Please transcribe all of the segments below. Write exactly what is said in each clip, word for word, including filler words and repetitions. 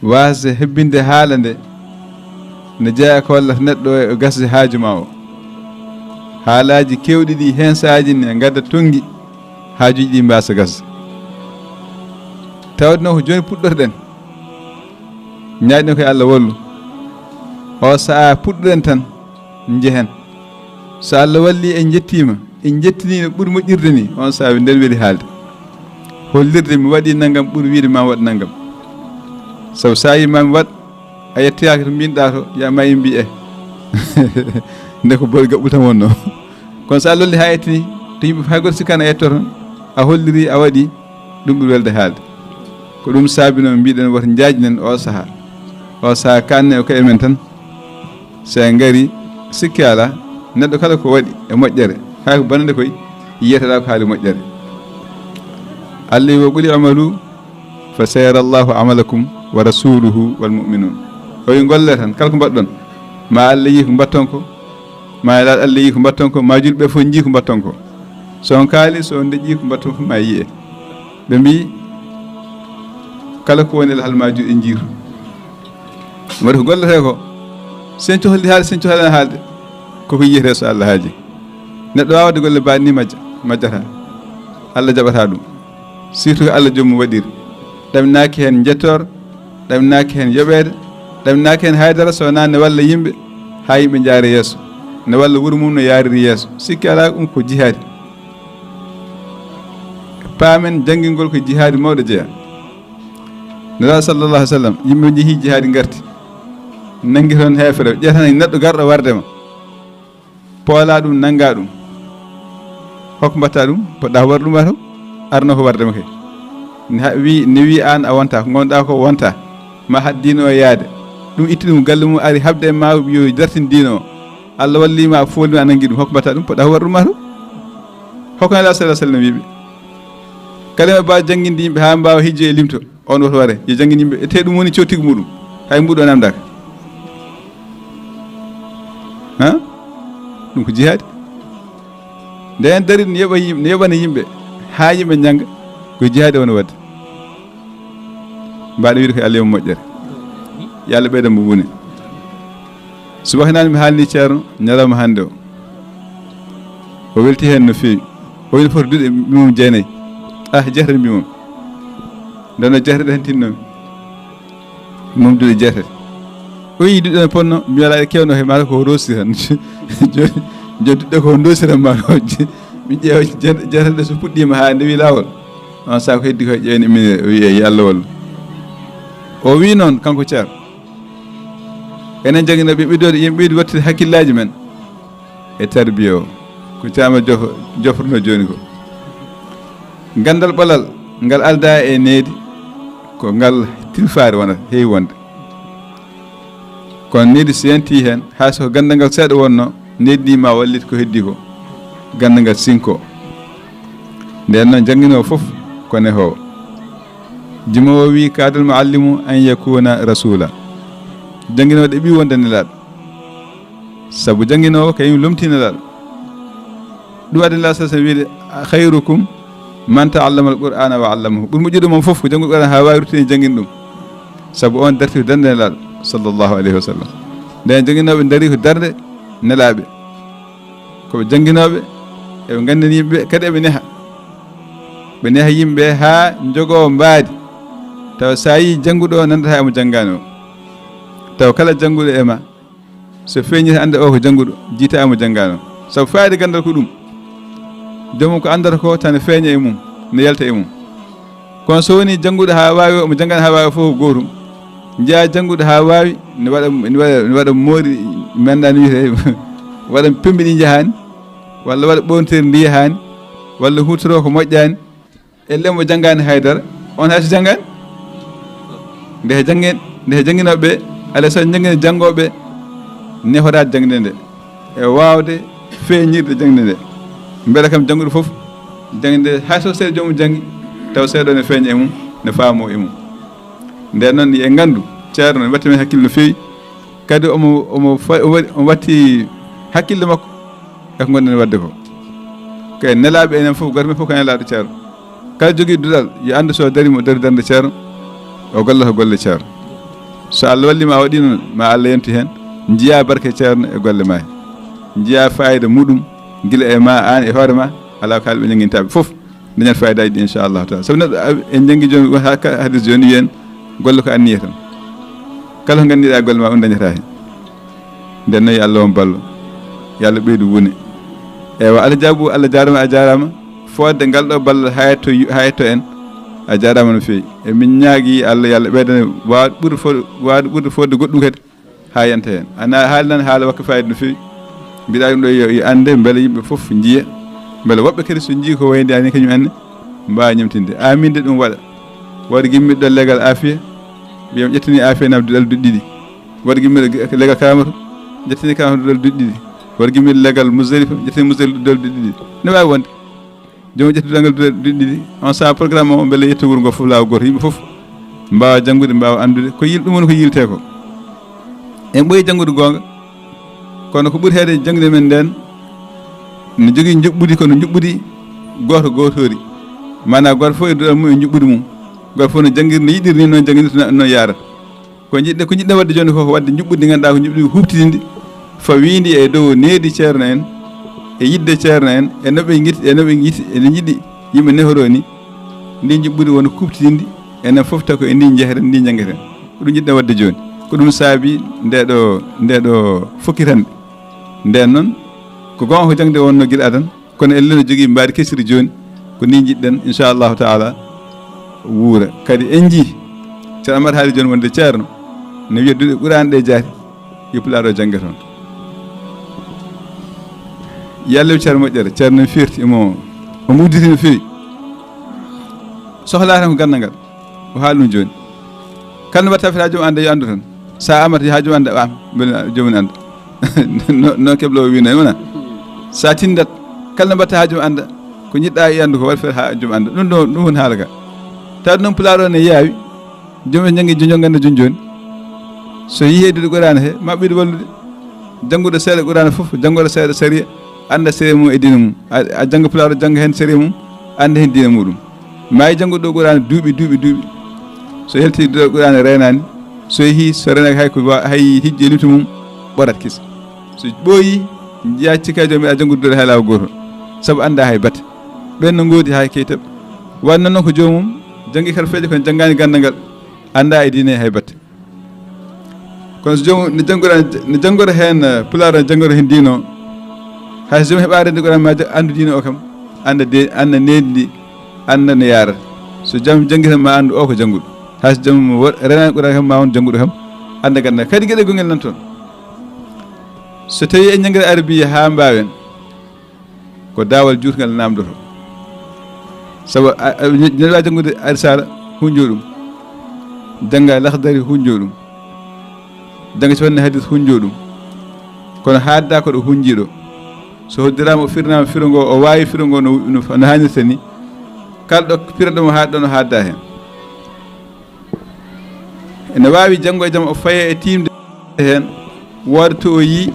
Waasde hebbinde haala nde, ne jeyaa ko wallata neɗɗo o e gasde haaju ma o. Haalaaji keewɗi ɗi heen sahaaji ne ngadda tonngi, haajuuji ɗi mbaasa gasde. Tawde noon ko jooni puɗɗotoɗen, ñaagɗen ko yo Allah wallu. O sahaa puɗɗoɗen tan, njehen. So Allah walli en njettiima, en njettinii no ɓuri moƴƴirde ni, on sahaa nden weli haalde. Hollirde mi waɗi nanngam ɓuri wiide ma waɗ nanngam. Sabu so a yii ma mi waɗ, a yettoyaaki to mbinɗa to, ya ma yimɓe mbiye. Nde ko boy gaɓɓu tan wonno. Kono so a lolli haa yettini, to yimɓe hay goto sikkano a yettoto, a holliri, a waɗi, ɗum ɓuri welde haalde. Ko ɗum saabi noon mbiɗen woto njaajnen o sahaa. O sahaa kaanne o kaye men tan. So en ngari, sikki alaa, neɗɗo kala ko waɗi e moƴƴere, haa ko bonande koy, yiyete alaa ko haali moƴƴere. Allah wi, "Wa qul i'malu, fa sayara Allahu amalakum wa rasuluhu wal mu'minun." O wi, "Ngolle tan, kala ko mbaɗɗon, ma Allah yii ko mbaɗton ko, ma Allah yii ko mbaɗton ko, ma julɓe fof njii ko mbaɗton ko. So on kaali, so on deƴƴii ko mbaɗton ko, ma yiye." Ɓe mbi, "Kala ko woni e lahal ma juuɗe njiitu." Waɗi ko golletee ko, sen cohli haalde, sen cohlana haalde, koko yiyetee so Allah haaji. Neɗɗo waawde golle mbaɗe ni majja, majjata. Allah jaɓata ɗum. Surtout ko Allah joom mum waɗiri. Ɗaminaaki heen njettoor, ɗaminaaki heen yoɓeede, ɗaminaaki heen haydara so wonaa ne walla yimɓe, haa yimɓe njaara yeeso. Ne walla wuro mum no yaariri yeeso. Sikki alaa ɗum ko jihaadi. Paamen janngingol ko jihaadi mawɗo jeyaa. Nelaaɗo sallallahu alaihi wasallam, yimɓe njehii jihaadi ngarti. Nanngi toon heefere, ƴeetan neɗɗo garɗo warde ma. Poola ɗum, nannga ɗum. Hokko mbatta ɗum, poɗɗa war ɗum wato, arno ko warde ma kay. Ne ha-, wi, ne wi aan a wonta, ko ngonɗa ko wonta. Ma haɗ diino o yaade. Ɗum itti ɗum galle mum ari haɓde e ma yo dartin diino o. Allah walli ma, fooli ma, a nanngi ɗum, hokko mbatta ɗum, poɗɗa ko war ɗum wato. Hokko Nelaaɗo sallallahu alaihi wasallam wiɓe. Kala ɓe mbaawa jannginde yimɓe haa mbaawa hijjo e limto, on woto ware. Yo janngin yimɓe, e te ɗum woni cottigi muɗum. Hay mbuɗo namdaka. Ha? Ɗum ko jihaadi. Nde en darii ne yoɓa yim-, ne yoɓana yimɓe haa yimɓe njannga, ko jihaadi woni waɗde. Mbaɗa wiide ko Allah mo moƴƴere. Yo Allah ɓeydan mo wune. Subaka nani mi haalni Ceerno ñalawma hannde o. O welti heen no feewi. O woni foti duɗe mum jeenayi. Ah, jeetati mbimum. Nde wonno jeetati tan tinnomi. Mum duɗe jeetati. O yii duɗe no ponno, mi wala e kewno he mata ko rosira. Joni, joni duɗe ko ndosira ma ɗo. Mi ƴeewa jeet-, jeetati ɗe so puɗɗiima haa ndewi laawol. On saha ko heddi ko ƴeewni min o wiye yo Allah wallu. O wi noon kanko Ceerno. Enen jannginooɓe ɓeydoode, yimɓe ɓeydi wattude hakkillaaji men e tarbiya o. Ko Caama jof-, jofruno jooni ko. Ganndal ɓolal ngal aldaa e needi, ko ngal tilfaari wonata, heewi wonde. Kono needi so yanti heen, hay so ko ganndal ngal seeɗa wonno, needi ndi ma wallit ko heddi ko. Ganndal ngal sinko. Nden noon jannginoowo fof ko nehoowo. Jimoowo wi, "Kaadal muallimu an yakuna rasula." Jannginoowo ɗeɓi wonde nelaaɗo. Sabu jannginoowo kañum lomtii nelaaɗo. Ɗum addi Nelaaɗo sallallahu alaihi wasallam wiide, "Khairukum man ta'allama al-Qur'ana wa 'allamahu." Ɓuri moƴƴude mum fof ko janngude Qur'an haa waawi ruttude e jannginde ɗum. Sabu on darti ko darnde Nelaaɗo sallallahu alaihi wasallam. Nden jannginooɓe ndarii ko darnde nelaaɓe. Ko ɓe jannginooɓe, eɓe nganndini yimɓe, kadi eɓe neha. Ɓe neha yimɓe haa njogoo mbaadi. Tawa so a yii jannguɗo o nanndata e mo janngaani o. Tawa kala jannguɗo e ma, so feeñii tan annda o ko jannguɗo, jiyta e mo janngaani o. Sabu fayda ganndal ko ɗum. Joomum ko anndata ko tan feeña e mum, ne yalta e mum. Kono so woni jannguɗo haa waawi, omo janngaani haa waawi fof ko gootum. Njiyaa jannguɗo haa waawi, ne waɗa, ne waɗa, ne waɗa moori, mi anndaa no wiyetee, waɗa pemmbi ɗi njahaani, walla waɗa ɓownteeri ndi yahaani, walla huutoroo ko moƴƴaani. Ellee mo janngaani haydara, on hay so janngaani. Nde he jannge-, nde he jannginooɓe ɓe, alaa sago janngina janngooɓe ɓe, nehoraade jaŋde nde. E waawde feeñirde jaŋde nde. Mbela kam jannguɗo fof, jaŋde nde, hay so seeɗa joomum janngi, taw seeɗa ne feeña e mum, ne faamoo e mum. Nden noon, yo en nganndu, Ceerno ne watti men hakkille no feewi, kadi omo, omo fa-, omo waɗi, omo watti hakkille makko e ko ngonɗen waɗde ko. Ko en nelaaɓe enen fof, gooto men fof ko nelaaɗo Ceerno. Kala jogii duɗal, yo anndu so darii mo darii darnde Ceerno, o gollata golle Ceerno. So Allah walli ma, a waɗi noon, ma Allah yantu heen, njiya barke ceerno e golle ma he. Njiya fayida muɗum, gila e ma, aan e hoore ma, alaa ko haali ɓe janngintaɓe fof. Dañat fayidaaji ɗi, inchallahu taala. Sabu neɗɗo, a, en janngi jooni, won ha-, ka-, hadis jooni wiyen, golle ko anniya tan. Kala ko nganndiɗa golle ma, ɗum dañata heen. Nden noon, yo Allah on ballo. Yo Allah ɓeydu wune. Eywa, Allah jaabu, Allah jaarama, a jaarama. Fodde ngal ɗo ballal ha yetto yu-, ha yetto en. A jaarama no feewi. E min ñaagi Allah, yo Allah ɓeydane waawde ɓurde fo-, waawde ɓurde fodde goɗɗum kadi. Ha yanta heen. Ana haali nan haala waɗi fayida no feewi. Mbiɗa ɗum ɗo yo, yo annde, mbele yimɓe fof njiya. Mbele woɓɓe kadi so njii ko wayndi ani kañum enne, mbaawa ñamtinde. Amin de ɗum waɗa. Waɗi gimmiɗo legal Afiya, wiyam ƴettani Afiya nam duɗal duɗɗi ɗiɗi. Waɗi gimmiɗo legal Karamatu, ƴettani Karamatu duɗal duɗɗi ɗiɗi. Waɗi gimmiɗo legal Musdalifa, ƴettani Musdalifa duɗal duɗɗi ɗiɗi. Ne waawi wonde. Joom ƴettude ngal duɗe, duɗe ɗiɗi. On saaha programme o, mbele yetto wuro ngo fof laawol gooto. Yimɓe fof mbaawa janngude, mbaawa anndude. Ko yil-, ɗum woni ko yiiltee ko. En ɓooyi janngude goonga. Kono ko ɓuri heewde janngude men nden, ne jogii njuɓɓudi, kono njuɓɓudi gooto gootoori. Maanaa gooto fof e duɗal mum e njuɓɓudi mum. Gooto fof no janngir, no yiɗiri ni, noon jannginirta, noon yaarata. Ko njiɗɗen, ko njiɗɗen waɗde jooni fof, waɗde njuɓɓudi ndi ngannduɗaa ko njuɓɓudi huɓtidinndi, fawindi e dow needi ceerno en, e yiɗde ceerno en, e no ɓe ngiɗi, e no ɓe ngiɗi, ene njiɗi yimɓe nehoroo ni. Ndi njuɓɓudi woni huɓtidinndi, enen fof taw ko e ndi njeheten, ndi njanngeten. Ko ɗum njiɗɗen waɗde jooni. Ko ɗum saabi nde ɗo, nde ɗo fokkitande. Nden noon, ko goonga ko jaŋde wonno gila adan, kono ellen no jogii mbaadi kesiri jooni, ko ni njiɗɗen, inchallahu taala, wuura. Kadi en njii, Ceerno Amar haali jooni wonde ceerno ne wiya duɗe Qur'aana ɗe jaari, yo Pulaar o jannge toon. Yalla yo ceerno moƴƴere, ceerno ne firti mo, omo udditi no feewi. Sohlaa tan ko ganndal ngal, o haali ɗum jooni. Kala no mbaɗta fita joom annda yo anndu tan. Sa amata ha joom annda ɓam, mbele joomum annda. No, no keblo o wino, wona? Sa tindat, kala no mbaɗta ha joom annda, ko njiɗɗa e anndu ko waɗi fita ha joom annda. Ɗum ɗo, ɗum woni haala ka. Tawa noon Pulaar o ne yaawi, joom en janngi jo-, jom gannda jooni jooni. So yihe duɗe Qur'aana he, ma ɓeydu wallude. Jannguɗo seeɗa Qur'aana fof, janngoɗo seeɗa sariya, annda sariya mum e diina mum. A, a jannga Pulaar o, jannga heen sariya mum, annda heen diina muɗum. Maayi jannguɗo ɗo Qur'aana duuɓi, duuɓi, duuɓi. So yalti duɗal Qur'aana reenaani, so yehi, so reenaaki hay ko wa-, hay hijji e limtu mum, ɓorat kisa. So ɓooyi, njiya cikka joom mbiɗa janngude duɗal hay laawol gootol. Sabu annda hay batte. Ɓen no ngoodi hay keytaɓe. Wanno noon ko joomum, janngi kala feeje kono janngaani ganndal ngal, annda e diine hay batte. Kono so joomum ne janngora, ne janngora heen, eh, Pulaar ne janngora heen diino, hay so joom heɓaade nde Qur'aana ma ja-, anndu diino o kam, annda de, annda nehdi ndi, annda no yaarata. So jam janngi tan ma anndu o ko jannguɗo. Hay so joom wo-, renaani Qur'aana kam ma won jannguɗo kam, annda ganndal. Kadi geɗe gongel nan toon. So tawi en njanngira arabiya haa mbaawen, ko daawal juutngal naamndoto. Sabu a, a, ne, ne waawi janngude a risaala, hunjo ɗum. Jannga Lahdari, hunjo ɗum. Jannga capanɗe hadis, hunjo ɗum. Kono haadda ko ɗo hunjiiɗo. So hoddiraama, o firnaama firo ngo, o waawi firo ngo no, no, no haanirta ni. Kala ɗo pira ɗum, haadda no haadda heen. Ene waawi janngo e jam o faya e tiimde heen, wooda to o yii,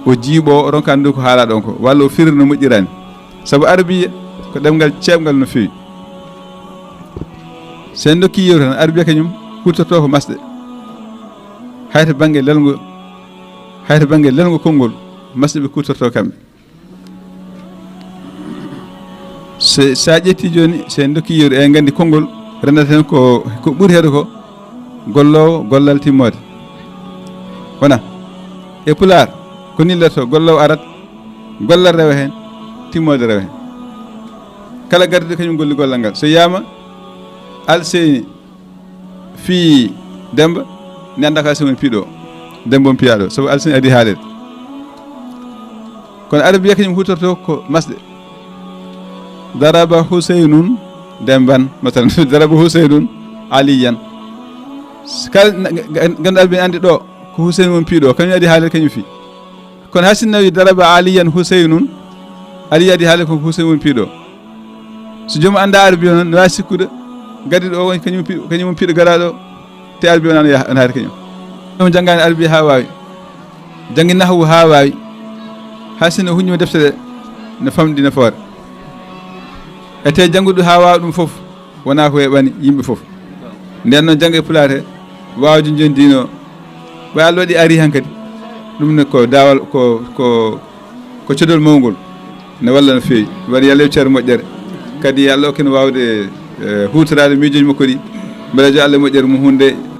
o jiiɓo, o ronka anndude ko haalaa ɗon ko, walla o firira no moƴƴiraani. Sabu arabiya ko ɗemngal ceeɓngal no feewi. So en ndokkii yeewtere tan, arabiya kañum huutortoo ko masɗe. Hay to bannge lelngo, hay to bannge lelngo konngol, masɗe ɓe kuutortoo kamɓe. So, so a ƴetti jooni, so en ndokki yeewde, en nganndi konngol renndata heen ko, ko ɓuri heewde ko golloowo, gollal timmoode. Wona? E Pulaar, ko nii lelotoo, golloowo arat, gollal rewa heen, timmoode rewa heen. Kala gardiiɗo kañum golli gollal ngal. So wiyaama Alseyni fii Demmba, ne annda ko Alseyni woni piiɗo o. Demmba woni piyaaɗo, sabu Alseyni adii haaleede. Kono arabiya kañum huutortoo ko masɗe. Daraba Huseynun Demmban, masalan, daraba Huseynun Aliyan. Kala na-, ga-, ga-, ganduɗo arabiya ne anndi ɗo ko Huseyn woni piiɗo o, kañum adii haaleede kañum fii. Kono hay sinno wi daraba Aliyan Huseynun, Aliya adii haaleede ko Huseyn woni piiɗo o. So joomum annda arabiya noon, ne waawi sikkude gardiiɗo o woni kañum pi-, kañum woni piiɗo garaaɗo o, te arabiya o nana yaha, ana haari kañum. Joomum janngaani arabiya haa waawi, janngi nahwu haa waawi, hay sinno huññii defte ɗe, ne famɗi nafoore. E te janngude haa waawa ɗum fof, wonaa ko weeɓani yimɓe fof. Nden noon, janngo e Pulaar he, Waawde jonndiino, ɓay Allah waɗi ari hankadi. Ɗum ne ko daawal, ko, ko, ko codol mawngol. Ne walla no feewi. Waɗi Allah yo ceer moƴƴere. Kadi Allah okkene waawde, eh, huutoraade miijooji makko ɗi. Mbele jo Allah moƴƴere mum hunde.